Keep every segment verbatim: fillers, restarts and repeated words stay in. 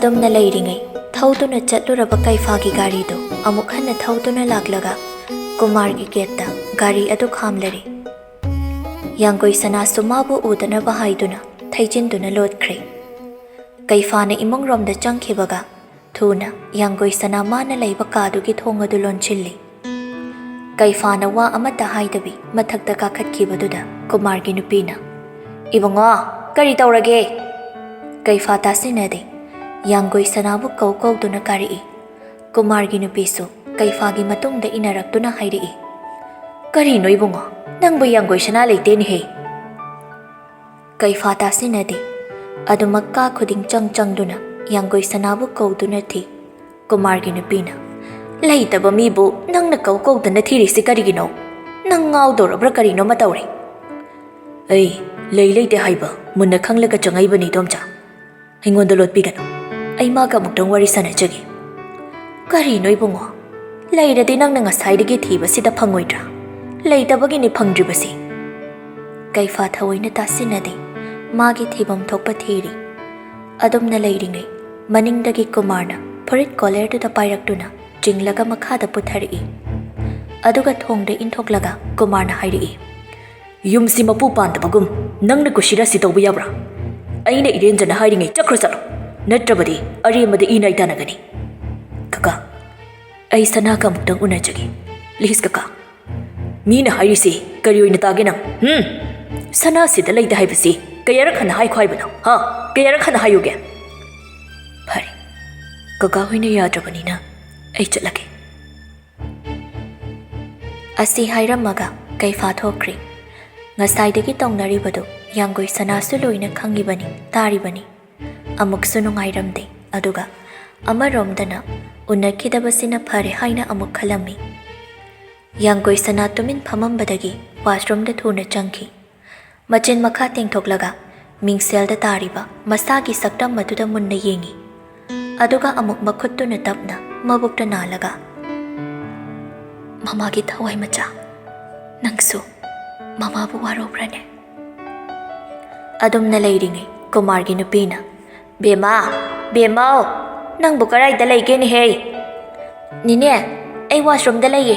ꯇꯨꯝꯅ ꯂꯩꯔꯤꯉꯩ, ꯊꯧꯗꯨꯅ ꯆꯠꯂꯨꯔꯕ ꯀꯩꯐꯥꯒꯤ ꯒꯥꯔꯤꯗꯨ ꯑꯃꯨꯛ ꯍꯟꯅ ꯊꯧꯗꯨꯅ ꯂꯥꯛꯂꯒ ꯀꯨꯃꯥꯔꯒꯤ ꯒꯦꯠꯇ ꯒꯥꯔꯤ ꯑꯗꯨ ꯈꯥꯝꯂꯔꯦ꯫ ꯌꯥꯡꯒꯣꯏ ꯁꯅꯥꯁꯨ ꯃꯥꯕꯨ ꯎꯗꯅꯕ ꯍꯥꯏꯗꯨꯅ ꯊꯩꯖꯤꯟꯗꯨꯅ ꯂꯣꯠꯈ꯭ꯔꯦ꯫ ꯀꯩꯐꯥꯅ ꯏꯃꯨꯡꯔꯣꯝꯗ ꯆꯪꯈꯤꯕꯒ ꯊꯨꯅ ꯌꯥꯡꯒꯣꯏ ꯁꯅꯥ ꯃꯥꯅ ꯂꯩꯕ ꯀꯥꯗꯨꯒꯤ ꯊꯣꯡ ꯑꯗꯨ ꯂꯣꯟꯁꯤꯜꯂꯤ꯫ ꯀꯩꯐꯥꯅ ꯋꯥ ꯑꯃꯠꯇ ꯍꯥꯏꯗꯕꯤ ꯃꯊꯛꯇ ꯀꯥꯈꯠꯈꯤꯕꯗꯨꯗ ꯀꯨꯃꯥꯔꯒꯤ ꯅꯨꯄꯤꯅ, "ꯏꯕꯨꯡꯉꯣ, ꯀꯔꯤ ꯇꯧꯔꯒꯦ?" ꯀꯩꯐꯥ ꯇꯥꯁꯤꯟꯅꯗꯦ꯫ ꯌꯥꯡꯒꯣꯏ ꯁꯅꯥꯕꯨ ꯀꯧ ꯀꯧꯗꯨꯅ ꯀꯥꯔꯛꯏ꯫ ꯀꯨꯃꯥꯔꯒꯤ ꯅꯨꯄꯤꯁꯨ ꯀꯩꯐꯥꯒꯤ ꯃꯇꯨꯡꯗ ꯏꯟꯅꯔꯛꯇꯨꯅ ꯍꯥꯏꯔꯛꯏ, "ꯀꯔꯤꯅꯣ ꯏꯕꯨꯡꯉꯣ, ꯅꯪꯕꯨ ꯌꯥꯡꯒꯣꯏ ꯁꯅꯥ ꯂꯩꯇꯦꯅꯦꯍꯦ?" ꯀꯩꯐꯥ ꯇꯥꯁꯤꯟꯅꯗꯦ꯫ ꯑꯗꯨꯃꯛ ꯀꯥ ꯈꯨꯗꯤꯡ ꯆꯪ ꯆꯪꯗꯨꯅ ꯌꯥꯡꯒꯣꯏ ꯁꯅꯥꯕꯨ ꯀꯧꯗꯨꯅ ꯊꯤ꯫ ꯀꯨꯃꯥꯔꯒꯤ ꯅꯨꯄꯤꯅ, "ꯂꯩꯇꯕ ꯃꯤꯕꯨ ꯅꯪꯅ ꯀꯧ ꯀꯧꯗꯅ ꯊꯤꯔꯤꯁꯤ ꯀꯔꯤꯒꯤꯅꯣ? ꯅꯪ ꯉꯥꯎꯗꯧꯔꯕ꯭ꯔꯥ ꯀꯔꯤꯅꯣꯃ ꯇꯧꯔꯦ?" "ꯑꯩ ꯂꯩ ꯂꯩꯇꯦ ꯍꯥꯏꯕ ꯃꯨꯟꯅ ꯈꯪꯂꯒ ꯆꯪꯉꯛꯏꯕꯅꯤ, ꯏꯗꯣꯝꯆꯥ꯫ ꯑꯩꯉꯣꯟꯗ ꯂꯣꯠꯄꯤꯒꯅꯨ꯫ ꯑꯩ ꯃꯥꯒ ꯑꯃꯨꯛꯇꯪ ꯋꯥꯔꯤ ꯁꯥꯟꯅꯖꯒꯦ꯫" "ꯀꯔꯤꯅꯣ ꯏꯕꯨꯡꯉꯣ? ꯂꯩꯔꯗꯤ ꯅꯪꯅ ꯉꯁꯥꯏꯗꯒꯤ ꯊꯤꯕꯁꯤꯗ ꯐꯪꯉꯣꯏꯗ꯭ꯔꯥ? ꯂꯩꯇꯕꯒꯤꯅꯤ ꯐꯪꯗ꯭ꯔꯤꯕꯁꯤ꯫" ꯀꯩꯐꯥ ꯊꯑꯣꯏꯅ ꯇꯥꯁꯤꯟꯅꯗꯦ꯫ ꯃꯥꯒꯤ ꯊꯤꯐꯝ ꯊꯣꯛꯄ ꯊꯤꯔꯤ꯫ ꯑꯗꯨꯝꯅ ꯂꯩꯔꯤꯉꯩ, ꯃꯅꯤꯡꯗꯒꯤ ꯀꯨꯃꯥꯔꯅ ꯐꯨꯔꯤꯠ ꯀꯣꯂꯔꯗꯨꯗ ꯄꯥꯏꯔꯛꯇꯨꯅ ꯆꯤꯡꯂꯒ ꯃꯈꯥꯗ ꯄꯨꯊꯔꯛꯏ꯫ ꯑꯗꯨꯒ ꯊꯣꯡꯗ ꯏꯟꯊꯣꯛꯂꯒ ꯀꯨꯃꯥꯔꯅ ꯍꯥꯏꯔꯛꯏ, "ꯌꯨꯝꯁꯤ ꯃꯄꯨ ꯄꯥꯟꯗꯕꯒꯨꯝ ꯅꯪꯅ ꯀꯨꯁꯤꯔꯥꯁꯤ ꯇꯧꯕ ꯌꯥꯕ꯭ꯔꯥ? ꯑꯩꯅ ꯏꯔꯦꯟꯖꯅ ꯍꯥꯏꯔꯤꯉꯩ ꯆꯠꯈ꯭ꯔꯣ ꯆꯠꯂꯣ, ꯅꯠꯇ꯭ꯔꯕꯗꯤ ꯑꯔꯦꯝꯕꯗ ꯏ ꯅꯥꯏ ꯇꯥꯟꯅꯒꯅꯤ꯫" "ꯀꯀꯥ, ꯑꯩ ꯁꯅꯥꯒ ꯑꯃꯨꯛꯇꯪ ꯎꯅꯖꯒꯦ꯫ ꯄ꯭ꯂꯤꯖ ꯀꯀꯥ꯫ ꯃꯤꯅ ꯍꯥꯏꯔꯤꯁꯤ ꯀꯔꯤ ꯑꯣꯏꯅ ꯇꯥꯒꯦ ꯅꯪ? ꯍꯨꯝ? ꯁꯅꯥꯁꯤꯗ ꯂꯩꯇꯦ ꯍꯥꯏꯕꯁꯤ ꯀꯌꯥꯔꯛ ꯍꯟꯅ ꯍꯥꯏꯈꯣ ꯍꯥꯏꯕꯅꯣ? ꯍꯥ? ꯀꯌꯥꯔꯛ ꯍꯟꯅ ꯍꯥꯏꯌꯨꯒꯦ?" "ꯐꯔꯦ, ꯀꯀꯥ ꯍꯣꯏꯅ ꯌꯥꯗ꯭ꯔꯕꯅꯤꯅ ꯑꯩ ꯆꯠꯂꯒꯦ꯫" ꯑꯁꯤ ꯍꯥꯏꯔꯝꯃꯒ ꯀꯩꯐꯥ ꯊꯣꯛꯈ꯭ꯔꯦ꯫ ꯉꯁꯥꯏꯗꯒꯤ ꯇꯧꯅꯔꯤꯕꯗꯨ ꯌꯥꯡꯒꯣꯏ ꯁꯅꯥꯁꯨ ꯂꯣꯏꯅ ꯈꯪꯉꯤꯕꯅꯤ, ꯇꯥꯔꯤꯕꯅꯤ꯫ ꯑꯃꯨꯛꯁꯨ ꯅꯨꯡꯉꯥꯏꯔꯝꯗꯦ, ꯑꯗꯨꯒ ꯑꯃꯔꯣꯝꯗꯅ ꯎꯅꯈꯤꯗꯕꯁꯤꯅ ꯐꯔꯦ ꯍꯥꯏꯅ ꯑꯃꯨꯛ ꯈꯜꯂꯝꯃꯤ꯫ ꯌꯥꯡꯒꯣꯏ ꯁꯅꯥ ꯇꯨꯃꯤꯟ ꯐꯝꯃꯝꯕꯗꯒꯤ ꯋꯥꯁꯔꯨꯝꯗ ꯊꯨꯅ ꯆꯪꯈꯤ꯫ ꯃꯆꯤꯟ ꯃꯈꯥ ꯇꯦꯡꯊꯣꯛꯂꯒ ꯃꯤꯡꯁꯦꯜꯗ ꯇꯥꯔꯤꯕ ꯃꯁꯥꯒꯤ ꯁꯛꯇꯝ ꯑꯗꯨꯗ ꯃꯨꯟꯅ ꯌꯦꯡꯉꯤ꯫ ꯑꯗꯨꯒ ꯑꯃꯨꯛ ꯃꯈꯨꯠꯇꯨꯅ ꯇꯞꯅ ꯃꯕꯨꯛꯇ ꯅꯥꯜꯂꯒ, "ꯃꯃꯥꯒꯤ ꯊꯋꯥꯏ ꯃꯆꯥ, ꯅꯪꯁꯨ ꯃꯃꯥꯕꯨ ꯋꯥꯔꯧꯕ꯭ꯔꯅꯦ?" ꯑꯗꯨꯝꯅ ꯂꯩꯔꯤꯉꯩ ꯀꯨꯃꯥꯔꯒꯤ ꯅꯨꯄꯤꯅ, "ꯕꯦꯝꯃ, "ꯕꯦꯝꯃꯧ, ꯅꯪꯕꯨ ꯀꯗꯥꯏꯗ ꯂꯩꯒꯦꯅꯦꯍꯦ?" "ꯅꯦꯅꯦ, ꯑꯩ washroomꯗ ꯂꯩꯌꯦ,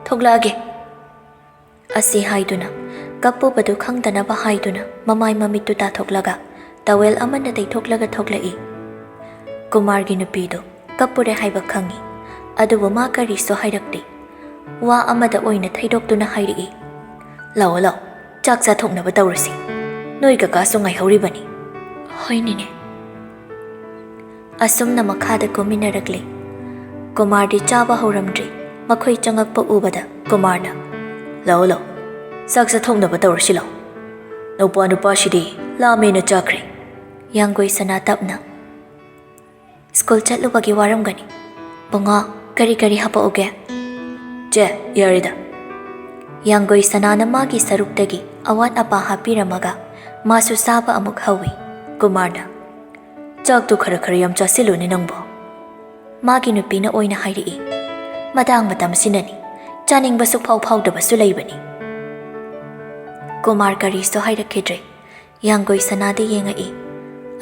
ꯊꯣꯛꯂꯛꯑꯒꯦ" ꯑꯁꯤ ꯍꯥꯏꯗꯨꯅ, ꯀꯞꯄꯨꯕꯗꯨ ꯈꯪꯗꯅꯕ ꯍꯥꯏꯗꯨꯅ ꯃꯃꯥꯏ ꯃꯃꯤꯠꯇꯨ ꯇꯥꯊꯣꯛꯂꯒ towel ꯑꯃꯅ ꯇꯩꯊꯣꯛꯂꯒ ꯊꯣꯛꯂꯛꯏ꯫ ꯀꯨꯃꯥꯔꯒꯤ ꯅꯨꯄꯤꯗꯨ ꯀꯞꯄꯨꯔꯦ ꯍꯥꯏꯕ ꯈꯪꯏ, ꯑꯗꯨꯕꯨ ꯃꯥ ꯀꯔꯤꯁꯨ ꯍꯥꯏꯔꯛꯇꯦ꯫ ꯋꯥ ꯑꯃꯗ ꯑꯣꯏꯅ ꯊꯩꯗꯣꯛꯇꯨꯅ ꯍꯥꯏꯔꯛꯏ, "ꯂꯥꯛꯑꯣ, ꯂꯥꯛꯑꯣ, ꯆꯥꯛ ꯆꯥꯊꯣꯛꯅꯕ ꯇꯧꯔꯁꯤ꯫ ꯅꯣꯏ ꯀꯀꯥꯁꯨ ꯉꯥꯏꯍꯧꯔꯤꯕꯅꯤ꯫" "ꯍꯣꯏ, ꯅꯦꯅꯦ꯫" ꯑꯁꯨꯝꯅ ꯃꯈꯥꯗ ꯀꯨꯝꯃꯤꯟꯅꯔꯛꯂꯤ꯫ ꯀꯨꯃꯥꯔꯗꯤ ꯆꯥꯕ ꯍꯧꯔꯝꯗ꯭ꯔꯤ꯫ ꯃꯈꯣꯏ ꯆꯪꯉꯛꯄ ꯎꯕꯗ ꯀꯨꯃꯥꯔꯅ, "ꯂꯥꯛꯑꯣ, ꯂꯥꯛꯑꯣ, ꯆꯥꯛ ꯆꯥꯊꯣꯛꯅꯕ ꯇꯧꯔꯁꯤ ꯂꯥꯛꯑꯣ꯫ ꯅꯧꯄꯥ ꯅꯨꯄꯥꯁꯤꯗꯤ ꯂꯥꯝꯃꯦꯅ ꯆꯥꯈ꯭ꯔꯦ꯫" ꯌꯥꯡꯒꯣꯏ ꯁꯅꯥ ꯇꯞꯅ, "ꯁ꯭ꯀꯨꯜ ꯆꯠꯂꯨꯕꯒꯤ ꯋꯥꯔꯝꯒꯅꯤ꯫ ꯕꯨꯡꯉꯣ, ꯀꯔꯤ ꯀꯔꯤ ꯍꯥꯄꯛꯎꯒꯦ?" "ꯆꯦ, ꯌꯥꯔꯦꯗ꯫" ꯌꯥꯡꯒꯣꯏ ꯁꯅꯥꯅ ꯃꯥꯒꯤ ꯁꯔꯨꯛꯇꯒꯤ ꯑꯋꯥꯠ ꯑꯄꯥ ꯍꯥꯞꯄꯤꯔꯝꯃꯒ ꯃꯥꯁꯨ ꯆꯥꯕ ꯑꯃꯨꯛ ꯍꯧꯏ꯫ ꯀꯨꯃꯥꯔꯅ, "ꯆꯥꯛꯇꯨ ꯈꯔ ꯈꯔ ꯌꯥꯝ ꯆꯥꯁꯤꯜꯂꯨꯅꯦ ꯅꯪꯕꯣ꯫" ꯃꯥꯒꯤ ꯅꯨꯄꯤꯅ ꯑꯣꯏꯅ ꯍꯥꯏꯔꯛꯏ, "ꯃꯇꯥꯡ ꯃꯇꯝꯁꯤꯅꯅꯤ, ꯆꯥꯅꯤꯡꯕ ꯁꯨꯛꯐꯥꯎ ꯐꯥꯎꯗꯕꯁꯨ ꯂꯩꯕꯅꯤ꯫" ꯀꯨꯃꯥꯔ ꯀꯔꯤꯁꯨ ꯍꯥꯏꯔꯛꯈꯤꯗ꯭ꯔꯦ꯫ ꯌꯥꯡꯒꯣꯏ ꯁꯅꯥꯗ ꯌꯦꯡꯉꯛꯏ꯫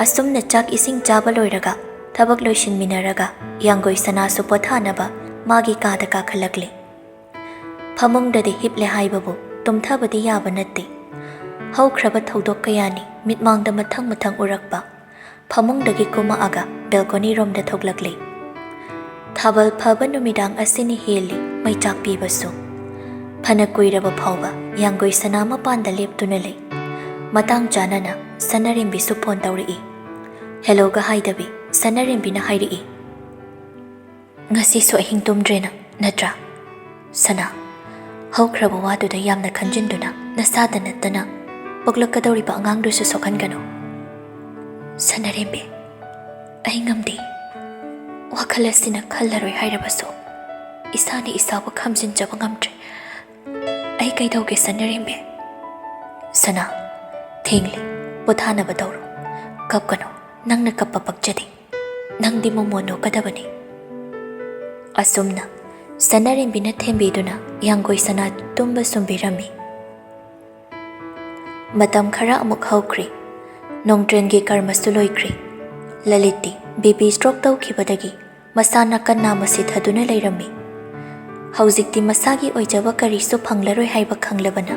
ꯑꯁꯨꯝꯅ ꯆꯥꯛ ꯏꯁꯤꯡ ꯆꯥꯕ ꯂꯣꯏꯔꯒ, ꯊꯕꯛ ꯂꯣꯏꯁꯤꯟꯃꯤꯟꯅꯔꯒ, ꯌꯥꯡꯒꯣꯏ ꯁꯅꯥꯁꯨ ꯄꯣꯊꯥꯅꯕ ꯃꯥꯒꯤ ꯀꯥꯗ ꯀꯥꯈꯠꯂꯛꯂꯦ꯫ ꯐꯃꯨꯡꯗꯗꯤ ꯍꯤꯞꯂꯦ ꯍꯥꯏꯕꯕꯨ ꯇꯨꯝꯊꯕꯗꯤ ꯌꯥꯕ ꯅꯠꯇꯦ꯫ ꯍꯧꯈ꯭ꯔꯕ ꯊꯧꯗꯣꯛ ꯀꯌꯥꯅꯤ ꯃꯤꯠꯃꯥꯡꯗ ꯃꯊꯪ ꯃꯊꯪ ꯎꯔꯛꯄ꯫ ꯐꯃꯨꯡꯗꯒꯤ ꯀꯨꯝꯃꯛꯑꯒ balcony ꯔꯣꯝꯗ ꯊꯣꯛꯂꯛꯂꯦ꯫ ꯊꯥꯕꯜ ꯐꯕ ꯅꯨꯃꯤꯗꯥꯡ ꯑꯁꯤꯅꯤ ꯍꯦꯜꯂꯤ ꯃꯩꯆꯥꯛ ꯄꯤꯕꯁꯨ꯫ ꯐꯅ ꯀꯨꯏꯔꯕ ꯐꯥꯎꯕ ꯌꯥꯡꯒꯣꯏ ꯁꯅꯥ ꯃꯄꯥꯟꯗ ꯂꯦꯞꯇꯨꯅ ꯂꯩ꯫ ꯃꯇꯥꯡ ꯆꯥꯅꯅ ꯁꯅꯥꯔꯦꯝꯕꯤꯁꯨ phone ꯇꯧꯔꯛꯏ꯫ Hello ꯒ ꯍꯥꯏꯗꯕꯤ ꯁꯅꯥꯔꯦꯝꯕꯤꯅ ꯍꯥꯏꯔꯛꯏ, "ꯉꯁꯤꯁꯨ ꯑꯍꯤꯡ ꯇꯨꯝꯗ꯭ꯔꯦ ꯅꯪ, ꯅꯠꯇ꯭ꯔꯥ?" "ꯁꯅꯥ, ꯍꯧꯈ꯭ꯔꯕ ꯋꯥꯗꯨꯗ ꯌꯥꯝꯅ ꯈꯟꯖꯤꯟꯗꯨꯅ ꯅꯁꯥꯗ ꯅꯠꯇꯅ ꯄꯣꯛꯂꯛꯀꯗꯧꯔꯤꯕ ꯑꯉꯥꯡꯗꯨꯁꯨ ꯁꯣꯛꯍꯟꯒꯅꯨ꯫" "ꯁꯅꯥꯔꯦꯝꯕꯤ, ꯑꯩ ꯉꯝꯗꯦ꯫ ꯋꯥꯈꯜ ꯑꯁꯤꯅ ꯈꯜꯂꯔꯣꯏ ꯍꯥꯏꯔꯕꯁꯨ ꯏꯁꯥꯅ ꯏꯁꯥꯕꯨ ꯈꯥꯝꯖꯤꯟꯖꯕ ꯉꯝꯗ꯭ꯔꯦ꯫ ꯑꯩ ꯀꯩꯗꯧꯒꯦ, ꯁꯅꯥꯔꯦꯝꯕꯤ?" "ꯁꯅꯥ, ꯊꯦꯡꯂꯦ, ꯄꯣꯊꯥꯅꯕ ꯇꯧꯔꯣ꯫ ꯀꯞꯀꯅꯨ, ꯅꯪꯅ ꯀꯞꯄ ꯄꯛꯆꯗꯦ꯫ ꯅꯪꯗꯤ ꯃꯣꯃꯣꯟ ꯅꯣꯛꯀꯗꯕꯅꯤ꯫" ꯑꯁꯨꯝꯅ ꯁꯅꯥꯔꯦꯝꯕꯤꯅ ꯊꯦꯝꯕꯤꯗꯨꯅ ꯌꯥꯡꯒꯣꯏ ꯁꯅꯥ ꯇꯨꯝꯕ ꯁꯨꯝꯕꯤꯔꯝꯃꯤ꯫ ꯃꯇꯝ ꯈꯔ ꯑꯃꯨꯛ ꯍꯧꯈ꯭ꯔꯦ꯫ ꯅꯣꯡꯇ꯭ꯔꯦꯟꯒꯤ ꯀꯔꯃꯁꯨ ꯂꯣꯏꯈ꯭ꯔꯦ꯫ ꯂꯂꯤꯠꯇꯤ ꯕꯤ ꯄꯤ ꯁ꯭ꯇ꯭ꯔꯣꯛ ꯇꯧꯈꯤꯕꯗꯒꯤ ꯃꯁꯥ ꯅꯥꯀꯟ ꯅꯥꯝꯃ ꯁꯤꯊꯗꯨꯅ ꯂꯩꯔꯝꯃꯤ꯫ ꯍꯧꯖꯤꯛꯇꯤ ꯃꯁꯥꯒꯤ ꯑꯣꯏꯖꯕ ꯀꯔꯤꯁꯨ ꯐꯪꯂꯔꯣꯏ ꯍꯥꯏꯕ ꯈꯪꯂꯕꯅ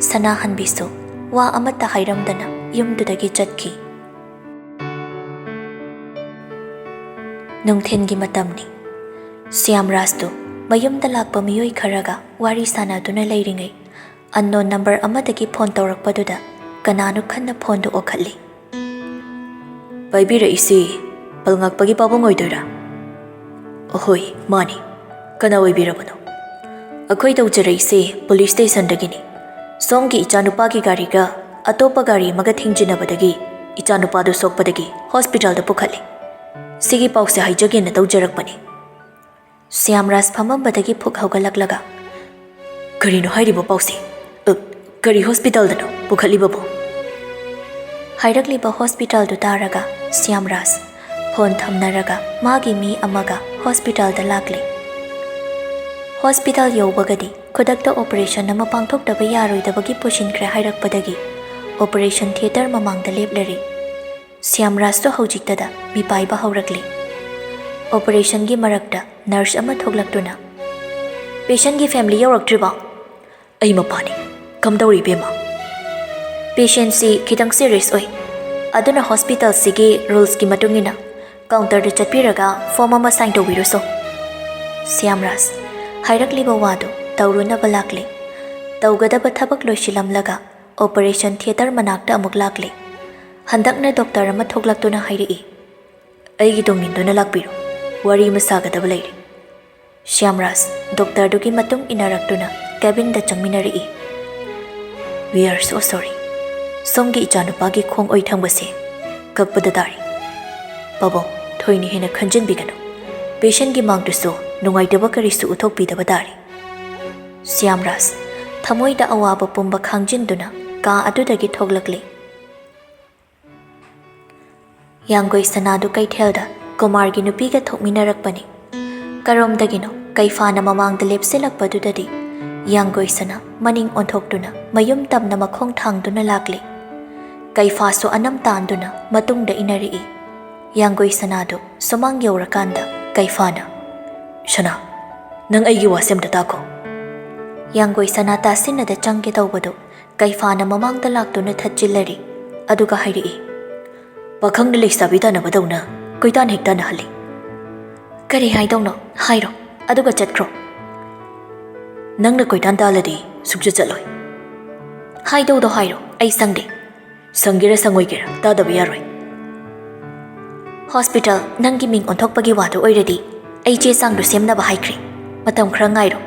ꯁꯅꯥꯍꯟꯕꯤꯁꯨ ꯋꯥ ꯑꯃꯠꯇ ꯍꯥꯏꯔꯝꯗꯅ ꯌꯨꯝꯗꯨꯗꯒꯤ ꯆꯠꯈꯤ꯫ ꯅꯨꯡꯊꯤꯟꯒꯤ ꯃꯇꯝꯅꯤ꯫ ꯁ꯭ꯌꯥꯝꯔꯥꯖꯇꯨ ꯃꯌꯨꯝꯗ ꯂꯥꯛꯄ ꯃꯤꯑꯣꯏ ꯈꯔꯒ ꯋꯥꯔꯤ ꯁꯥꯟꯅꯗꯨꯅ ꯂꯩꯔꯤꯉꯩ, ꯑꯟꯅꯣꯟ ꯅꯝꯕꯔ ꯑꯃꯗꯒꯤ ꯐꯣꯟ ꯇꯧꯔꯛꯄꯗꯨꯗ ꯀꯅꯥꯅꯣ ꯈꯟꯅ ꯐꯣꯟꯗꯨ ꯑꯣꯛꯈꯠꯂꯤ꯫ ꯄꯥꯏꯕꯤꯔꯛꯏꯁꯤ ꯄꯜꯉꯥꯛꯄꯒꯤ ꯄꯥꯕꯨꯡ ꯑꯣꯏꯗꯣꯏꯔꯥ? ꯑꯍꯣꯏ, ꯃꯥꯅꯤ꯫ ꯀꯅꯥ ꯑꯣꯏꯕꯤꯔꯕꯅꯣ? ꯑꯩꯈꯣꯏ ꯇꯧꯖꯔꯛꯏꯁꯦ ꯄꯨꯂꯤꯁ ꯁ꯭ꯇꯦꯁꯟꯗꯒꯤꯅꯤ꯫ ꯁꯣꯝꯒꯤ ꯏꯆꯥꯅꯨꯄꯥꯒꯤ ꯒꯥꯔꯤꯒ ꯑꯇꯣꯞꯄ ꯒꯥꯔꯤ ꯑꯃꯒ ꯊꯦꯡꯖꯤꯟꯅꯕꯗꯒꯤ ꯏꯆꯥꯅꯨꯄꯥꯗꯨ ꯁꯣꯛꯄꯗꯒꯤ ꯍꯣꯁꯄꯤꯇꯥꯜꯗ ꯄꯨꯈꯠꯂꯤ꯫ ꯁꯤꯒꯤ ꯄꯥꯎꯁꯦ ꯍꯥꯏꯖꯒꯦꯅ ꯇꯧꯖꯔꯛꯄꯅꯤ꯫ ꯁ꯭ꯌꯥꯝꯔꯥꯖ ꯐꯝꯃꯝꯕꯗꯒꯤ ꯐꯨꯛ ꯍꯧꯒꯠꯂꯛꯂꯒ, "ꯀꯔꯤꯅꯣ ꯍꯥꯏꯔꯤꯕ ꯄꯥꯎꯁꯦ? ꯑ, ꯀꯔꯤ ꯍꯣꯁꯄꯤꯇꯥꯜꯗꯅꯣ ꯄꯨꯈꯠꯂꯤꯕꯕꯣ?" ꯍꯥꯏꯔꯛꯂꯤꯕ ꯍꯣꯁꯄꯤꯇꯥꯜꯗꯨ ꯇꯥꯔꯒ ꯁ꯭ꯌꯥꯝꯔꯥꯖ ꯐꯣꯟ ꯊꯝꯅꯔꯒ ꯃꯥꯒꯤ ꯃꯤ ꯑꯃꯒ ꯍꯣꯁꯄꯤꯇꯥꯜꯗ ꯂꯥꯛꯂꯦ꯫ ꯍꯣꯁꯄꯤꯇꯥꯜ ꯌꯧꯕꯒꯗꯤ ꯈꯨꯗꯛꯇ ꯑꯣꯄꯔꯦꯁꯟ ꯑꯃ ꯄꯥꯡꯊꯣꯛꯇꯕ ꯌꯥꯔꯣꯏꯗꯕꯒꯤ ꯄꯨꯁꯤꯟꯈ꯭ꯔꯦ ꯍꯥꯏꯔꯛꯄꯗꯒꯤ ꯑꯣꯄꯔꯦꯁꯟ ꯊꯤꯌꯦꯇꯔ ꯃꯃꯥꯡꯗ ꯂꯦꯞꯂꯔꯦ꯫ ꯁ꯭ꯌꯥꯝꯔꯥꯖꯇꯣ ꯍꯧꯖꯤꯛꯇꯗ ꯃꯤꯄꯥꯏꯕ ꯍꯧꯔꯛꯂꯦ꯫ ꯑꯣꯄꯔꯦꯁꯟꯒꯤ ꯃꯔꯛꯇ ꯅꯔꯁ ꯑꯃ ꯊꯣꯛꯂꯛꯇꯨꯅ, "ꯄꯦꯁꯦꯟꯒꯤ ꯐꯦꯃꯤꯂꯤ ꯌꯧꯔꯛꯇ꯭ꯔꯤꯕꯣ?" "ꯑꯩ ꯃꯄꯥꯅꯤ꯫ ꯀꯝꯗꯧꯔꯤ, ꯏꯕꯦꯝꯃ?" "ꯄꯦꯁꯦꯟꯁꯤ ꯈꯤꯇꯪ ꯁꯤꯔꯤꯌꯁ ꯑꯣꯏ, ꯑꯗꯨꯅ ꯍꯣꯁꯄꯤꯇꯥꯜꯁꯤꯒꯤ ꯔꯨꯜꯁꯀꯤ ꯃꯇꯨꯡ ꯏꯟꯅ ꯀꯥꯎꯟꯇꯔꯗ ꯆꯠꯄꯤꯔꯒ ꯐꯣꯔꯝ ꯑꯃ ꯁꯥꯏꯟ ꯇꯧꯕꯤꯔꯨꯁꯣ꯫" ꯁ꯭ꯌꯥꯝꯔꯥꯖ ꯍꯥꯏꯔꯛꯂꯤꯕ ꯋꯥꯗꯨ ꯇꯧꯔꯨꯅꯕ ꯂꯥꯛꯂꯦ꯫ ꯇꯧꯒꯗꯕ ꯊꯕꯛ ꯂꯣꯏꯁꯤꯜꯂꯝꯂꯒ ꯑꯣꯄꯔꯦꯁꯟ ꯊꯤꯌꯦꯇꯔ ꯃꯅꯥꯛꯇ ꯑꯃꯨꯛ ꯂꯥꯛꯂꯦ꯫ ꯍꯟꯗꯛꯅ ꯗꯣꯛꯇꯔ ꯑꯃ ꯊꯣꯛꯂꯛꯇꯨꯅ ꯍꯥꯏꯔꯛꯏ, "ꯑꯩꯒꯤ ꯇꯨꯡ ꯏꯟꯗꯨꯅ ꯂꯥꯛꯄꯤꯔꯣ, ꯋꯥꯔꯤ ꯑꯃ ꯁꯥꯒꯗꯕ ꯂꯩꯔꯦ꯫" ꯁ꯭ꯌꯥꯝꯔꯥꯖ ꯗꯣꯛꯇꯔꯗꯨꯒꯤ ꯃꯇꯨꯡ ꯏꯟꯅꯔꯛꯇꯨꯅ ꯀꯦꯕꯤꯟꯗ ꯆꯪꯃꯤꯟꯅꯔꯛꯏ꯫ "We are so sorry꯫ ꯁꯣꯝꯒꯤ ꯏꯆꯥꯅꯨꯄꯥꯒꯤ ꯈꯣꯡ ꯑꯣꯏ ꯊꯪꯕꯁꯦ ꯀꯛꯄꯗ ꯇꯥꯔꯤ꯫ ꯄꯥꯕꯨꯡ, ꯊꯣꯏꯅ ꯍꯦꯟꯅ ꯈꯟꯖꯤꯟꯕꯤꯒꯅꯨ꯫ ꯄꯦꯁꯦꯟꯒꯤ ꯃꯥꯡꯗꯨꯁꯨ ꯅꯨꯡꯉꯥꯏꯇꯕ ꯀꯔꯤꯁꯨ ꯎꯠꯊꯣꯛꯄꯤꯗꯕ ꯇꯥꯔꯤ꯫" ꯁ꯭ꯌꯥꯝꯔꯥꯖ ꯊꯃꯣꯏꯗ ꯑꯋꯥꯕ ꯄꯨꯝꯕ ꯈꯥꯡꯖꯤꯟꯗꯨꯅ ꯀꯥ ꯑꯗꯨꯗꯒꯤ ꯊꯣꯛꯂꯛꯂꯦ꯫ ꯌꯥꯡꯒꯣꯏ ꯁꯅꯥꯗꯨ ꯀꯩꯊꯦꯜꯗ ꯀꯨꯃꯥꯔꯒꯤ ꯅꯨꯄꯤꯒ ꯊꯣꯛꯃꯤꯟꯅꯔꯛꯄꯅꯤ꯫ ꯀꯔꯣꯝꯗꯒꯤꯅꯣ ꯀꯩꯐꯥꯅ ꯃꯃꯥꯡꯗ ꯂꯦꯞꯁꯤꯜꯂꯛꯄꯗꯨꯗꯗꯤ ꯌꯥꯡꯒꯣꯏ ꯁꯅꯥ ꯃꯅꯤꯡ ꯑꯣꯟꯊꯣꯛꯇꯨꯅ ꯃꯌꯨꯝ ꯇꯝꯅ ꯃꯈꯣꯡ ꯊꯥꯡꯗꯨꯅ ꯂꯥꯛꯂꯤ꯫ ꯀꯩꯐꯥꯁꯨ ꯑꯅꯝ ꯇꯥꯟꯗꯨꯅ ꯃꯇꯨꯡꯗ ꯏꯟꯅꯔꯛꯏ꯫ ꯌꯥꯡꯒꯣꯏ ꯁꯅꯥꯗꯨ ꯁꯨꯃꯥꯡ ꯌꯧꯔꯀꯥꯟꯗ ꯀꯩꯐꯥꯅ, "ꯁꯅꯥ, ꯅꯪ ꯑꯩꯒꯤ ꯋꯥꯁꯦ ꯑꯝꯇ ꯇꯥꯈꯣ꯫" ꯌꯥꯡꯒꯣꯏ ꯁꯅꯥ ꯇꯥꯁꯤꯟꯅꯗ ꯆꯪꯒꯦ ꯇꯧꯕꯗꯨ ꯀꯩꯐꯥꯅ ꯃꯃꯥꯡꯗ ꯂꯥꯛꯇꯨꯅ ꯊꯠꯆꯤꯜꯂꯔꯤ꯫ ꯑꯗꯨꯒ ꯍꯥꯏꯔꯛꯏ, "ꯄꯥꯈꯪꯅ ꯂꯩꯁꯥꯕꯤ ꯇꯥꯟꯅꯕꯗꯧꯅ ꯀꯣꯏꯇꯥꯟ ꯍꯦꯛ ꯇꯥꯟꯅꯍꯜꯂꯤ꯫ ꯀꯔꯤ ꯍꯥꯏꯗꯧꯅꯣ ꯍꯥꯏꯔꯣ, ꯑꯗꯨꯒ ꯆꯠꯈ꯭ꯔꯣ꯫ ꯅꯪꯅ ꯀꯣꯏꯇꯥꯟ ꯇꯥꯜꯂꯗꯤ ꯁꯨꯡꯆꯠ ꯆꯠꯂꯣꯏ꯫ ꯍꯥꯏꯗꯧꯗꯣ ꯍꯥꯏꯔꯣ, ꯑꯩ ꯁꯪꯗꯦ꯫" "ꯁꯪꯒꯦꯔꯥ ꯁꯪꯉꯣꯏꯒꯦꯔꯥ ꯇꯥꯗꯕ ꯌꯥꯔꯣꯏ꯫" "ꯍꯣꯁꯄꯤꯇꯥꯜ ꯅꯪꯒꯤ ꯃꯤꯡ ꯑꯣꯟꯊꯣꯛꯄꯒꯤ ꯋꯥꯗꯨ ꯑꯣꯏꯔꯗꯤ ꯑꯩ ꯆꯦ ꯆꯥꯡꯗꯨ ꯁꯦꯝꯅꯕ ꯍꯥꯏꯈ꯭ꯔꯦ꯫ ꯃꯇꯝ ꯈꯔ ꯉꯥꯏꯔꯣ꯫"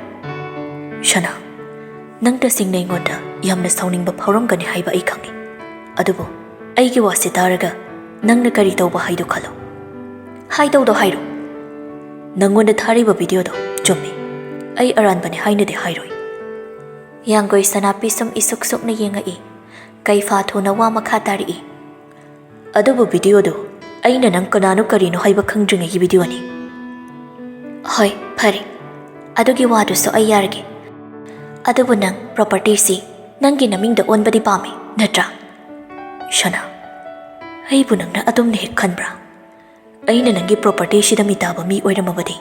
"ꯁꯅꯥ, ꯅꯪ ꯇꯁꯦꯡꯅ ꯑꯩꯉꯣꯟꯗ ꯌꯥꯝꯅ ꯁꯥꯎꯅꯤꯡꯕ ꯐꯥꯎꯔꯝꯒꯅꯤ ꯍꯥꯏꯕ ꯑꯩ ꯈꯪꯏ꯫ ꯑꯗꯨꯕꯨ ꯑꯩꯒꯤ ꯋꯥꯁꯦ ꯇꯥꯔꯒ ꯅꯪꯅ ꯀꯔꯤ ꯇꯧꯕ ꯍꯥꯏꯗꯣ ꯈꯜꯂꯣ꯫ ꯍꯥꯏꯗꯧꯗꯣ ꯍꯥꯏꯔꯣ꯫ ꯅꯪꯉꯣꯟꯗ ꯊꯥꯔꯤꯕ ꯚꯤꯗꯤꯑꯣꯗꯣ ꯆꯨꯝꯃꯤ꯫ ꯑꯩ ꯑꯔꯥꯟꯕꯅꯤ ꯍꯥꯏꯅꯗꯤ ꯍꯥꯏꯔꯣꯏ꯫" ꯌꯥꯡꯒꯣꯏ ꯁꯅꯥ ꯄꯤꯁꯨꯝ ꯏꯁꯨꯛ ꯁꯨꯛꯅ ꯌꯦꯡꯉꯛꯏ꯫ ꯀꯩꯐꯥ ꯊꯨꯅ ꯋꯥ ꯃꯈꯥ ꯇꯥꯔꯛꯏ꯫ "ꯑꯗꯨꯕꯨ ꯚꯤꯗꯤꯑꯣꯗꯨ ꯑꯩꯅ ꯅꯪ ꯀꯅꯥꯅꯣ ꯀꯔꯤꯅꯣ ꯍꯥꯏꯕ ꯈꯪꯗ꯭ꯔꯤꯉꯩꯒꯤ ꯚꯤꯗꯤꯑꯣꯅꯤ꯫" "ꯍꯣꯏ, ꯐꯔꯦ꯫ ꯑꯗꯨꯒꯤ ꯋꯥꯗꯨꯁꯨ ꯑꯩ ꯌꯥꯔꯒꯦ꯫ ꯑꯗꯨꯕꯨ ꯅꯪ ꯄ꯭ꯔꯣꯄꯔꯇꯤꯁꯤ ꯅꯪꯒꯤ ꯅꯃꯤꯡꯗ ꯑꯣꯟꯕꯗꯤ ꯄꯥꯝꯃꯤ, ꯅꯠꯇ꯭ꯔꯥ?" "ꯁꯅꯥ, ꯑꯩꯕꯨ ꯅꯪꯅ ꯑꯗꯨꯝꯅ ꯍꯦꯛ ꯈꯟꯕ꯭ꯔꯥ? ꯑꯩꯅ ꯅꯪꯒꯤ ꯄ꯭ꯔꯣꯄꯔꯇꯤꯁꯤꯗ ꯃꯤꯇꯥꯕ ꯃꯤ ꯑꯣꯏꯔꯝꯃꯕꯗꯤ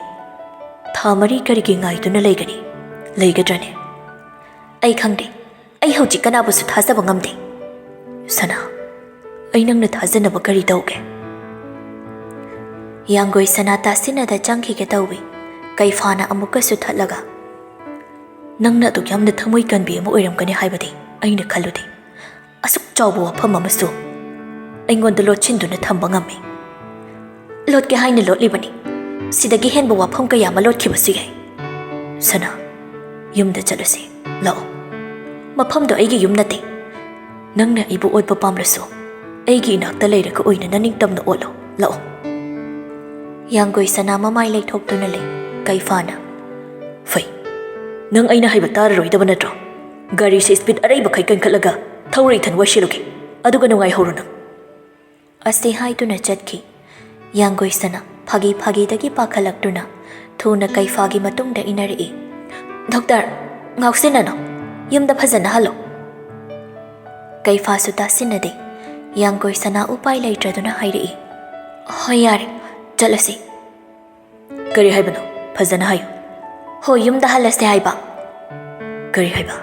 ꯊꯥ ꯃꯔꯤ ꯀꯔꯤꯒꯤ ꯉꯥꯏꯗꯨꯅ ꯂꯩꯒꯅꯤ? ꯂꯩꯒꯗ꯭ꯔꯅꯦ?" "ꯑꯩ ꯈꯪꯗꯦ꯫ ꯑꯩ ꯍꯧꯖꯤꯛ ꯀꯅꯥꯕꯨꯁꯨ ꯊꯥꯖꯕ ꯉꯝꯗꯦ꯫" "ꯁꯅꯥ, ꯑꯩ ꯅꯪꯅ ꯊꯥꯖꯅꯕ ꯀꯔꯤ ꯇꯧꯒꯦ?" ꯌꯥꯡꯒꯣꯏ ꯁꯅꯥ ꯇꯥꯁꯤꯟꯅꯗ ꯆꯪꯈꯤꯒꯦ ꯇꯧꯏ꯫ ꯀꯩꯐꯥꯅ ꯑꯃꯨꯛꯀꯁꯨ ꯊꯠꯂꯒ, "ꯅꯪꯅ ꯑꯗꯨꯛ ꯌꯥꯝꯅ ꯊꯃꯣꯏ ꯀꯟꯕꯤ ꯑꯃ ꯑꯣꯏꯔꯝꯒꯅꯤ ꯍꯥꯏꯕꯗꯤ ꯑꯩꯅ ꯈꯜꯂꯨꯗꯦ꯫ ꯑꯁꯨꯛ ꯆꯥꯎꯕ ꯋꯥꯐꯝ ꯑꯃꯁꯨ ꯑꯩꯉꯣꯟꯗ ꯂꯣꯠꯁꯤꯟꯗꯨꯅ ꯊꯝꯕ ꯉꯝꯃꯤ꯫" "ꯂꯣꯠꯀꯦ ꯍꯥꯏꯅ ꯂꯣꯠꯂꯤꯕꯅꯤ꯫ ꯁꯤꯗꯒꯤ ꯍꯦꯟꯕ ꯋꯥꯐꯝ ꯀꯌꯥ ꯑꯃ ꯂꯣꯠꯈꯤꯕꯁꯨ ꯌꯥꯏ꯫" "ꯁꯅꯥ, ꯌꯨꯝꯗ ꯆꯠꯂꯁꯤ꯫ ꯂꯥꯛꯑꯣ꯫ ꯃꯐꯝꯗꯣ ꯑꯩꯒꯤ ꯌꯨꯝ ꯅꯠꯇꯦ꯫ ꯅꯪꯅ ꯑꯩꯕꯨ ꯑꯣꯠꯄ ꯄꯥꯝꯂꯁꯨ, ꯑꯩꯒꯤ ꯏꯅꯥꯛꯇ ꯂꯩꯔꯒ ꯑꯣꯏꯅ ꯅꯅꯤꯡꯇꯝꯅ ꯑꯣꯠꯂꯣ꯫ ꯂꯥꯛꯑꯣ꯫" ꯌꯥꯡꯒꯣꯏ ꯁꯅꯥ ꯃꯃꯥꯏ ꯂꯩꯊꯣꯛꯇꯨꯅ ꯂꯩ꯫ ꯀꯩꯐꯥꯅ, "ꯐꯩ꯫ ꯅꯪ ꯑꯩꯅ ꯍꯥꯏꯕ ꯇꯥꯔꯔꯣꯏꯗꯕ ꯅꯠꯇ꯭ꯔꯣ? ꯒꯥꯔꯤꯁꯦ ꯁ꯭ꯄꯤꯗ ꯑꯔꯩꯕꯈꯩ ꯀꯟꯈꯠꯂꯒ ꯊꯧꯔ ꯏꯊꯟ ꯋꯥꯏꯁꯤꯜꯂꯨꯒꯦ꯫ ꯑꯗꯨꯒ ꯅꯨꯡꯉꯥꯏꯍꯧꯔꯣ ꯅꯪ꯫" ꯑꯁꯤ ꯍꯥꯏꯗꯨꯅ ꯆꯠꯈꯤ꯫ ꯌꯥꯡꯒꯣꯏ ꯁꯅꯥ ꯐꯥꯒꯤ ꯐꯥꯒꯤꯗꯒꯤ ꯄꯥꯈꯠꯂꯛꯇꯨꯅ ꯊꯨꯅ ꯀꯩꯐꯥꯒꯤ ꯃꯇꯨꯡꯗ ꯏꯟꯅꯔꯛꯏ꯫ "ꯗꯣꯛꯇꯔ, ꯉꯥꯎꯁꯤꯟꯅꯅꯨ꯫ ꯌꯨꯝꯗ ꯐꯖꯅ ꯍꯜꯂꯣ꯫" ꯀꯩꯐꯥꯁꯨ ꯇꯥꯁꯤꯟꯅꯗꯦ꯫ ꯌꯥꯡꯒꯣꯏ ꯁꯅꯥ ꯎꯄꯥꯏ ꯂꯩꯇ꯭ꯔꯗꯨꯅ ꯍꯥꯏꯔꯛꯏ, "ꯍꯣꯏ, ꯌꯥꯔꯦ, ꯆꯠꯂꯁꯤ꯫" "ꯀꯔꯤ ꯍꯥꯏꯕꯅꯣ? ꯐꯖꯅ ꯍꯥꯏꯌꯨ꯫" "ꯍꯣꯏ, ꯌꯨꯝꯗ ꯍꯜꯂꯁꯦ ꯍꯥꯏꯕ꯫" "ꯀꯔꯤ ꯍꯥꯏꯕ?"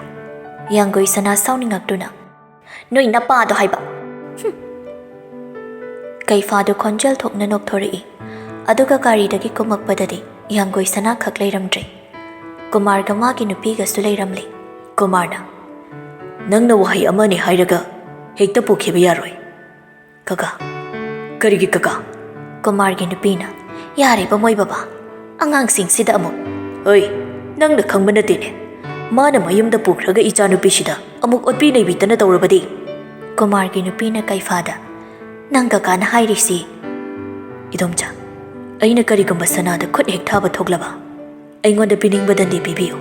ꯌꯥꯡꯒꯣꯏ ꯁꯅꯥ ꯁꯥꯎꯅꯤꯡꯉꯛꯇꯨꯅ, "ꯅꯣꯏ ꯅꯄꯥꯗꯣ ꯍꯥꯏꯕ꯫" ꯍꯨꯝ꯫ ꯀꯩꯐꯥꯗꯨ ꯈꯣꯟꯖꯦꯜ ꯊꯣꯛꯅ ꯅꯣꯛꯊꯣꯔꯛꯏ꯫ ꯑꯗꯨꯒ ꯒꯥꯔꯤꯗꯒꯤ ꯀꯨꯝꯃꯛꯄꯗꯗꯤ ꯌꯥꯡꯒꯣꯏ ꯁꯅꯥ ꯈꯛ ꯂꯩꯔꯝꯗ꯭ꯔꯦ꯫ ꯀꯨꯃꯥꯔꯒ ꯃꯥꯒꯤ ꯅꯨꯄꯤꯒꯁꯨ ꯂꯩꯔꯝꯂꯦ꯫ ꯀꯨꯃꯥꯔꯅ, "ꯅꯪꯅ ꯋꯥꯍꯩ ꯑꯃꯅꯤ ꯍꯥꯏꯔꯒ ꯍꯦꯛꯇ ꯄꯨꯈꯤꯕ ꯌꯥꯔꯣꯏ꯫" "ꯀꯀꯥ꯫" "ꯀꯔꯤꯒꯤ ꯀꯀꯥ?" ꯀꯨꯃꯥꯔꯒꯤ ꯅꯨꯄꯤꯅ, "ꯌꯥꯔꯦꯕ ꯃꯣꯏ ꯕꯕꯥ, ꯑꯉꯥꯡꯁꯤꯡꯁꯤꯗ ꯑꯃꯨꯛ꯫" "ꯍꯣꯏ, ꯅꯪꯅ ꯈꯪꯕ ꯅꯠꯇꯦꯅꯦ꯫ ꯃꯥꯅ ꯃꯌꯨꯝꯗ ꯄꯨꯈ꯭ꯔꯒ ꯏꯆꯥꯅꯨꯄꯤꯁꯤꯗ ꯑꯃꯨꯛ ꯑꯣꯠꯄꯤ ꯅꯩꯕꯤꯗꯅ ꯇꯧꯔꯕꯗꯤ꯫" ꯀꯨꯃꯥꯔꯒꯤ ꯅꯨꯄꯤꯅ ꯀꯩꯐꯥꯗ, "ꯅꯪ ꯀꯀꯥꯅ ꯍꯥꯏꯔꯤꯁꯤ꯫" "ꯏꯗꯣꯝꯆꯥ, ꯑꯩꯅ ꯀꯔꯤꯒꯨꯝꯕ ꯁꯅꯥꯗ ꯈꯨꯠ ꯍꯦꯛ ꯊꯥꯕ ꯊꯣꯛꯂꯕ, ꯑꯩꯉꯣꯟꯗ ꯄꯤꯅꯤꯡꯕꯗ ꯅꯤꯕꯤꯕꯤꯌꯨ꯫"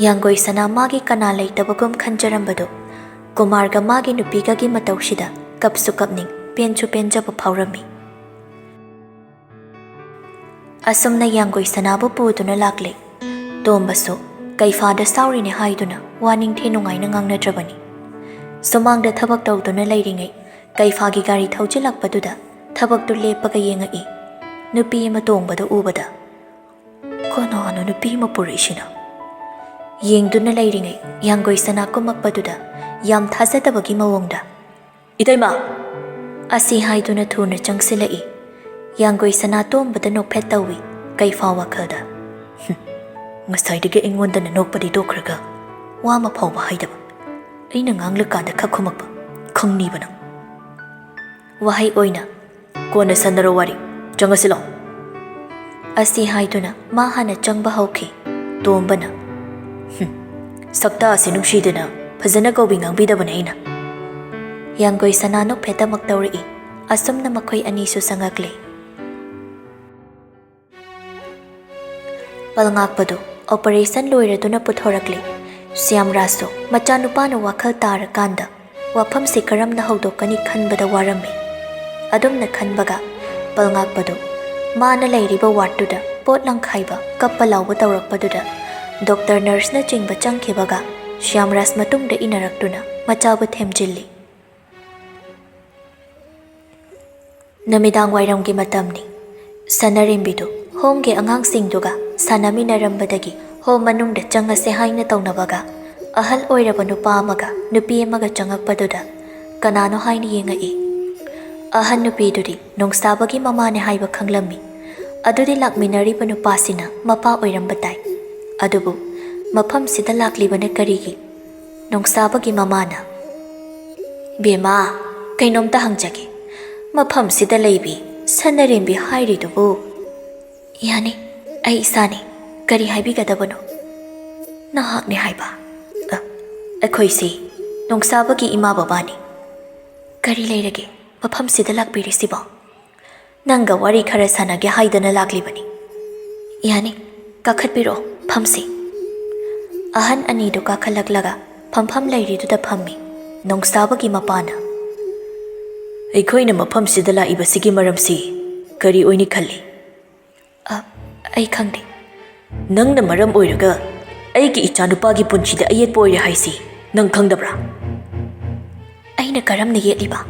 ꯌꯥꯡꯒꯣꯏ ꯁꯅꯥ ꯃꯥꯒꯤ ꯀꯅꯥ ꯂꯩꯇꯕꯒꯨꯝ ꯈꯟꯖꯔꯝꯕꯗꯨ ꯀꯨꯃꯥꯔꯒ ꯃꯥꯒꯤ ꯅꯨꯄꯤꯒꯒꯤ ꯃꯇꯧꯁꯤꯗ ꯀꯞꯁꯨ ꯀꯞꯅꯤꯡ, ꯄꯦꯟꯁꯨ ꯄꯦꯟꯖꯕ ꯐꯥꯎꯔꯝꯃꯤ꯫ ꯑꯁꯨꯝꯅ ꯌꯥꯡꯒꯣꯏ ꯁꯅꯥꯕꯨ ꯄꯨꯗꯨꯅ ꯂꯥꯛꯂꯦ꯫ ꯇꯣꯝꯕꯁꯨ ꯀꯩꯐꯥꯗ ꯁꯥꯎꯔꯤꯅꯦ ꯍꯥꯏꯗꯨꯅ ꯋꯥ ꯅꯤꯡꯊꯤ ꯅꯨꯡꯉꯥꯏꯅ ꯉꯥꯡꯅꯗ꯭ꯔꯕꯅꯤ꯫ ꯁꯨꯃꯥꯡꯗ ꯊꯕꯛ ꯇꯧꯗꯨꯅ ꯂꯩꯔꯤꯉꯩ ꯀꯩꯐꯥꯒꯤ ꯒꯥꯔꯤ ꯊꯧꯖꯤꯜꯂꯛꯄꯗꯨꯗ ꯊꯕꯛꯇꯨ ꯂꯦꯞꯄꯒ ꯌꯦꯡꯉꯛꯏ꯫ ꯅꯨꯄꯤ ꯑꯃ ꯇꯣꯡꯕꯗꯨ ꯎꯕꯗ, "ꯀꯅꯥꯅꯣ ꯅꯨꯄꯤ ꯑꯃ ꯄꯨꯔꯛꯏꯁꯤꯅ?" ꯌꯦꯡꯗꯨꯅ ꯂꯩꯔꯤꯉꯩ ꯌꯥꯡꯒꯣꯏ ꯁꯅꯥ ꯀꯨꯝꯃꯛꯄꯗꯨꯗ ꯌꯥꯝ ꯊꯥꯖꯗꯕꯒꯤ ꯃꯑꯣꯡꯗ, "ꯏꯇꯩꯃ!" ꯑꯁꯤ ꯍꯥꯏꯗꯨꯅ ꯊꯨꯅ ꯆꯪꯁꯤꯜꯂꯛꯏ꯫ ꯌꯥꯡꯒꯣꯏ ꯁꯅꯥ ꯇꯣꯝꯕꯗ ꯅꯣꯛꯐꯦꯠ ꯇꯧꯏ꯫ ꯀꯩꯐꯥ ꯋꯥꯈꯜꯗ, "ꯍꯨꯝ, ꯉꯁꯥꯏꯗꯒꯤ ꯑꯩꯉꯣꯟꯗꯅ ꯅꯣꯛꯄꯗꯤ ꯇꯣꯛꯈ꯭ꯔꯒ ꯋꯥ ꯑꯃ ꯐꯥꯎꯕ ꯍꯥꯏꯗꯕ, ꯑꯩꯅ ꯉꯥꯡꯂꯀꯥꯟꯗ ꯈꯛ ꯈꯨꯝꯃꯛꯄ, ꯈꯪꯅꯤꯕ ꯅꯪ꯫" ꯋꯥꯍꯩ ꯑꯣꯏꯅ, "ꯀꯣꯟꯅ ꯁꯥꯟꯅꯔꯣ ꯋꯥꯔꯤ, ꯆꯪꯉꯁꯤ ꯂꯥꯎ꯫" ꯑꯁꯤ ꯍꯥꯏꯗꯨꯅ ꯃꯥ ꯍꯥꯟꯅ ꯆꯪꯕ ꯍꯧꯈꯤ꯫ ꯇꯣꯝꯕꯅ, "ꯍꯨꯝ, ꯁꯛꯇꯥ ꯑꯁꯤ ꯅꯨꯡꯁꯤꯗꯅ ꯐꯖꯅ ꯀꯧꯕꯤ ꯉꯥꯡꯕꯤꯗꯕꯅꯦ ꯑꯩꯅ꯫" ꯌꯥꯡꯒꯣꯏ ꯁꯅꯥ ꯅꯣꯛꯐꯦꯠ ꯑꯃꯨꯛ ꯇꯧꯔꯛꯏ꯫ ꯑꯁꯨꯝꯅ ꯃꯈꯣꯏ ꯑꯅꯤꯁꯨ ꯆꯪꯉꯛꯂꯦ꯫ ꯄꯜꯉꯥꯛꯄꯗꯨ ꯑꯣꯄꯔꯦꯁꯟ ꯂꯣꯏꯔꯗꯨꯅ ꯄꯨꯊꯣꯔꯛꯂꯤ꯫ ꯁ꯭ꯌꯥꯝꯔꯥꯖꯁꯨ ꯃꯆꯥꯅꯨꯄꯥꯅ ꯋꯥꯈꯜ ꯇꯥꯔꯀꯥꯟꯗ ꯋꯥꯐꯝꯁꯤ ꯀꯔꯝꯅ ꯍꯧꯗꯣꯛꯀꯅꯤ ꯈꯟꯕꯗ ꯋꯥꯔꯝꯃꯤ꯫ ꯑꯗꯨꯝꯅ ꯈꯟꯕꯒ ꯄꯜꯉꯥꯛꯄꯗꯨ ꯃꯥꯅ ꯂꯩꯔꯤꯕ ꯋꯥꯔꯗꯇꯨꯗ ꯄꯣꯠ ꯂꯪꯈꯥꯏꯕ, ꯀꯞꯄ ꯂꯥꯎꯕ ꯇꯧꯔꯛꯄꯗꯨꯗ ꯗꯣꯛꯇꯔ, ꯅꯔꯁꯅꯆꯤꯡꯕ ꯆꯪꯈꯤꯕꯒ ꯁ꯭ꯌꯥꯝꯔꯥꯖ ꯃꯇꯨꯡꯗ ꯏꯟꯅꯔꯛꯇꯨꯅ ꯃꯆꯥꯕꯨ ꯊꯦꯝꯖꯤꯜꯂꯤ꯫ ꯅꯨꯃꯤꯗꯥꯡ ꯋꯥꯏꯔꯝꯒꯤ ꯃꯇꯝꯅꯤ꯫ ꯁꯅꯥꯔꯦꯝꯕꯤꯗꯨ ꯍꯣꯝꯒꯤ ꯑꯉꯥꯡꯁꯤꯡꯗꯨꯒ ꯁꯥꯟꯅꯃꯤꯟꯅꯔꯝꯕꯗꯒꯤ ꯍꯣꯝ ꯃꯅꯨꯡꯗ ꯆꯪꯉꯁꯦ ꯍꯥꯏꯅ ꯇꯧꯅꯕꯒ, ꯑꯍꯜ ꯑꯣꯏꯔꯕ ꯅꯨꯄꯥ ꯑꯃꯒ ꯅꯨꯄꯤ ꯑꯃꯒ ꯆꯪꯉꯛꯄꯗꯨꯗ ꯀꯅꯥꯅꯣ ꯍꯥꯏꯅ ꯌꯦꯡꯉꯛꯏ꯫ ꯑꯍꯟ ꯅꯨꯄꯤꯗꯨꯗꯤ ꯅꯣꯡꯁꯥꯕꯒꯤ ꯃꯃꯥꯅꯦ ꯍꯥꯏꯕ ꯈꯪꯂꯝꯃꯤ꯫ ꯑꯗꯨꯗꯤ ꯂꯥꯛꯃꯤꯟꯅꯔꯤꯕ ꯅꯨꯄꯥꯁꯤꯅ ꯃꯄꯥ ꯑꯣꯏꯔꯝꯕ ꯇꯥꯏ꯫ ꯑꯗꯨꯕꯨ ꯃꯐꯝꯁꯤꯗ ꯂꯥꯛꯂꯤꯕꯅ ꯀꯔꯤꯒꯤ? ꯅꯣꯡꯁꯥꯕꯒꯤ ꯃꯃꯥꯅ, "ꯕꯦꯝꯃ, ꯀꯩꯅꯣꯝꯇ ꯍꯪꯖꯒꯦ꯫ ꯃꯐꯝꯁꯤꯗ ꯂꯩꯕꯤ ꯁꯅꯥꯔꯦꯝꯕꯤ ꯍꯥꯏꯔꯤꯗꯨꯕꯨ?" "ꯌꯥꯅꯤ, ꯑꯩ ꯏꯁꯥꯅꯤ꯫ ꯀꯔꯤ ꯍꯥꯏꯕꯤꯒꯗꯕꯅꯣ?" "ꯅꯍꯥꯛꯅꯤ ꯍꯥꯏꯕ?" "ꯑ, ꯑꯩꯈꯣꯏꯁꯤ ꯅꯣꯡꯁꯥꯕꯒꯤ ꯏꯃꯥ ꯕꯕꯥꯅꯤ꯫" "ꯀꯔꯤ ꯂꯩꯔꯒꯦ ꯃꯐꯝꯁꯤꯗ ꯂꯥꯛꯄꯤꯔꯤꯁꯤꯕꯣ?" "ꯅꯪꯒ ꯋꯥꯔꯤ ꯈꯔ ꯁꯥꯟꯅꯒꯦ ꯍꯥꯏꯗꯅ ꯂꯥꯛꯂꯤꯕꯅꯤ꯫" "ꯌꯥꯅꯤ, ꯀꯥꯈꯠꯄꯤꯔꯛꯑꯣ, ꯐꯝꯁꯤ꯫" ꯑꯍꯟ ꯑꯅꯤꯗꯨ ꯀꯥꯈꯠꯂꯛꯂꯒ ꯐꯝꯐꯝ ꯂꯩꯔꯤꯗꯨꯗ ꯐꯝꯃꯤ꯫ ꯅꯣꯡꯁꯥꯕꯒꯤ ꯃꯄꯥꯅ, "ꯑꯩꯈꯣꯏꯅ ꯃꯐꯝꯁꯤꯗ ꯂꯥꯛꯏꯕꯁꯤꯒꯤ ꯃꯔꯝꯁꯤ ꯀꯔꯤ ꯑꯣꯏꯅꯤ ꯈꯜꯂꯤ?" "ꯑ, ꯑꯩ ꯈꯪꯗꯦ꯫" "ꯅꯪꯅ ꯃꯔꯝ ꯑꯣꯏꯔꯒ ꯑꯩꯒꯤ ꯏꯆꯥꯅꯨꯄꯥꯒꯤ ꯄꯨꯟꯁꯤꯗ ꯑꯌꯦꯠꯄ ꯑꯣꯏꯔꯦ ꯍꯥꯏꯁꯤ ꯅꯪ ꯈꯪꯗꯕ꯭ꯔꯥ?" "ꯑꯩꯅ ꯀꯔꯝꯅ ꯌꯦꯠꯂꯤꯕ?"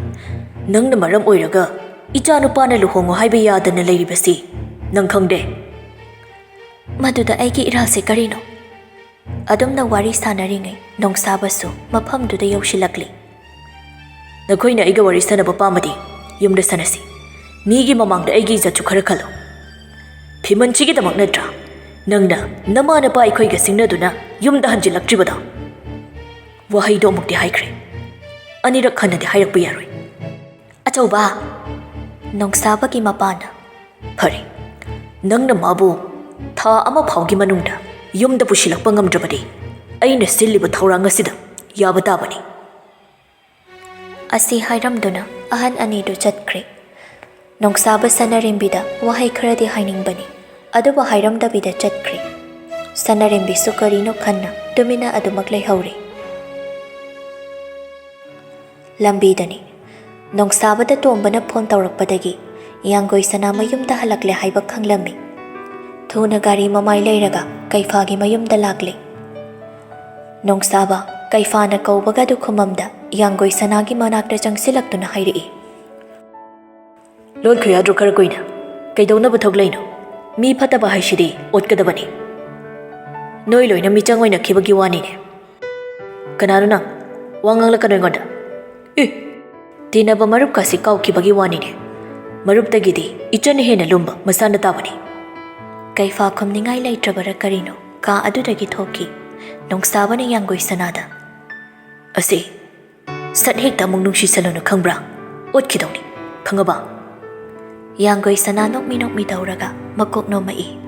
"ꯅꯪꯅ ꯃꯔꯝ ꯑꯣꯏꯔꯒ ꯏꯆꯥꯅꯨꯄꯥꯅ ꯂꯨꯍꯣꯡꯉꯣ ꯍꯥꯏꯕ ꯌꯥꯗꯅ ꯂꯩꯔꯤꯕꯁꯤ ꯅꯪ ꯈꯪꯗꯦ?" "ꯃꯗꯨꯗ ꯑꯩꯒꯤ ꯏꯔꯥꯜꯁꯦ ꯀꯔꯤꯅꯣ?" ꯑꯗꯨꯝꯅ ꯋꯥꯔꯤ ꯁꯥꯟꯅꯔꯤꯉꯩ ꯅꯣꯡꯁꯥꯕꯁꯨ ꯃꯐꯝꯗꯨꯗ ꯌꯧꯁꯤꯜꯂꯛꯂꯤ꯫ "ꯅꯈꯣꯏꯅ ꯑꯩꯒ ꯋꯥꯔꯤ ꯁꯥꯟꯅꯕ ꯄꯥꯝꯃꯗꯤ ꯌꯨꯝꯗ ꯁꯥꯟꯅꯁꯤ꯫ ꯃꯤꯒꯤ ꯃꯃꯥꯡꯗ ꯑꯩꯒꯤ ꯏꯖꯠꯁꯨ ꯈꯔ ꯈꯜꯂꯨ꯫ ꯐꯤꯃꯟꯁꯤꯒꯤꯗꯃꯛ ꯅꯠꯇ꯭ꯔꯥ ꯅꯪꯅ ꯅꯃꯥ ꯅꯄꯥ ꯑꯩꯈꯣꯏꯒ ꯁꯤꯡꯅꯗꯨꯅ ꯌꯨꯝꯗ ꯍꯟꯖꯤꯜꯂꯛꯇ꯭ꯔꯤꯕꯗꯣ?" "ꯋꯥꯍꯩꯗꯣ ꯑꯃꯨꯛꯇꯤ ꯍꯥꯏꯈ꯭ꯔꯦ, ꯑꯅꯤꯔꯛ ꯍꯟꯅꯗꯤ ꯍꯥꯏꯔꯛꯄ ꯌꯥꯔꯣꯏ꯫" "ꯑꯆꯧꯕ!" ꯅꯣꯡꯁꯥꯕꯒꯤ ꯃꯄꯥꯅ, "ꯐꯔꯦ, ꯅꯪꯅ ꯃꯥꯕꯨ ꯊꯥ ꯑꯃ ꯐꯥꯎꯒꯤ ꯃꯅꯨꯡꯗ ꯌꯨꯝꯗ ꯄꯨꯁꯤꯜꯂꯛꯄ ꯉꯝꯗ꯭ꯔꯕꯗꯤ ꯑꯩꯅ ꯁꯤꯜꯂꯤꯕ ꯊꯧꯔꯥꯡ ꯑꯁꯤꯗ ꯌꯥꯕ ꯇꯥꯕꯅꯤ꯫" ꯑꯁꯤ ꯍꯥꯏꯔꯝꯗꯨꯅ ꯑꯍꯟ ꯑꯅꯤꯗꯨ ꯆꯠꯈ꯭ꯔꯦ꯫ ꯅꯣꯡꯁꯥꯕ ꯁꯅꯥꯔꯦꯝꯕꯤꯗ ꯋꯥꯍꯩ ꯈꯔꯗꯤ ꯍꯥꯏꯅꯤꯡꯕꯅꯤ, ꯑꯗꯨꯕꯨ ꯍꯥꯏꯔꯝꯗꯕꯤꯗ ꯆꯠꯈ꯭ꯔꯦ꯫ ꯁꯅꯥꯔꯦꯝꯕꯤꯁꯨ ꯀꯔꯤꯅꯣ ꯈꯟꯅ ꯇꯨꯃꯤꯟꯅ ꯑꯗꯨꯃꯛ ꯂꯩꯍꯧꯔꯦ꯫ ꯂꯝꯕꯤꯗꯅꯤ꯫ ꯅꯣꯡꯁꯥꯕꯗ ꯇꯣꯝꯕꯅ ꯐꯣꯟ ꯇꯧꯔꯛꯄꯗꯒꯤ ꯌꯥꯡꯒꯣꯏ ꯁꯅꯥ ꯃꯌꯨꯝꯗ ꯍꯜꯂꯛꯂꯦ ꯍꯥꯏꯕ ꯈꯪꯂꯝꯃꯤ꯫ ꯊꯨꯅ ꯒꯥꯔꯤ ꯃꯃꯥꯏ ꯂꯩꯔꯒ ꯀꯩꯐꯥꯒꯤ ꯃꯌꯨꯝꯗ ꯂꯥꯛꯂꯦ꯫ ꯅꯣꯡꯁꯥꯕ ꯀꯩꯐꯥꯅ ꯀꯧꯕꯒ ꯑꯗꯨ ꯈꯨꯃꯝꯗ ꯌꯥꯡꯒꯣꯏ ꯁꯅꯥꯒꯤ ꯃꯅꯥꯛꯇ ꯆꯪꯁꯤꯜꯂꯛꯇꯨꯅ ꯍꯥꯏꯔꯛꯏ, ꯂꯣꯠꯈꯣ ꯌꯥꯗ꯭ꯔꯣ ꯈꯔ ꯀꯨꯏꯅ? ꯀꯩꯗꯧꯅꯕ ꯊꯣꯛꯂꯛꯏꯅꯣ? ꯃꯤ ꯐꯠꯇꯕ ꯍꯥꯏꯁꯤꯗꯤ ꯑꯣꯠꯀꯗꯕꯅꯤ꯫ ꯅꯣꯏ ꯂꯣꯏꯅ ꯃꯤꯆꯪ ꯑꯣꯏꯅꯈꯤꯕꯒꯤ ꯋꯥꯅꯤꯅꯦ꯫ ꯀꯅꯥꯅꯣ ꯅꯪ? ꯋꯥ ꯉꯥꯡꯂꯛꯀꯅꯨ ꯑꯩꯉꯣꯟꯗ꯫ ꯑꯦ! ꯇꯤꯟꯅꯕ ꯃꯔꯨꯞꯀꯥꯁꯤ ꯀꯥꯎꯈꯤꯕꯒꯤ ꯋꯥꯅꯤꯅꯦ꯫ ꯃꯔꯨꯞꯇꯒꯤꯗꯤ ꯏꯆꯟꯅ ꯍꯦꯟꯅ ꯂꯨꯝꯕ ꯃꯁꯥꯅ ꯇꯥꯕꯅꯤ꯫ ꯀꯩꯐꯥ ꯈꯨꯝꯅꯤꯡꯉꯥꯏ ꯂꯩꯇ꯭ꯔꯕꯔꯥ ꯀꯔꯤꯅꯣ, ꯀꯥ ꯑꯗꯨꯗꯒꯤ ꯊꯣꯛꯈꯤ꯫ ꯅꯣꯡꯁꯥꯕꯅ ꯌꯥꯡꯒꯣꯏ ꯁꯅꯥꯗ, "ꯑꯁꯤ ꯁꯠ ꯍꯦꯛꯇ ꯑꯃꯨꯛ ꯅꯨꯡꯁꯤꯁꯜꯂꯨꯅꯨ, ꯈꯪꯕ꯭ꯔꯥ? ꯑꯣꯠꯈꯤꯗꯧꯅꯤ, ꯈꯪꯉꯕ?" ꯌꯥꯡꯒꯣꯏ ꯁꯅꯥ ꯅꯣꯛꯃꯤ ꯅꯣꯛꯃꯤ ꯇꯧꯔꯒ ꯃꯀꯣꯛ ꯅꯣꯝꯃꯛꯏ꯫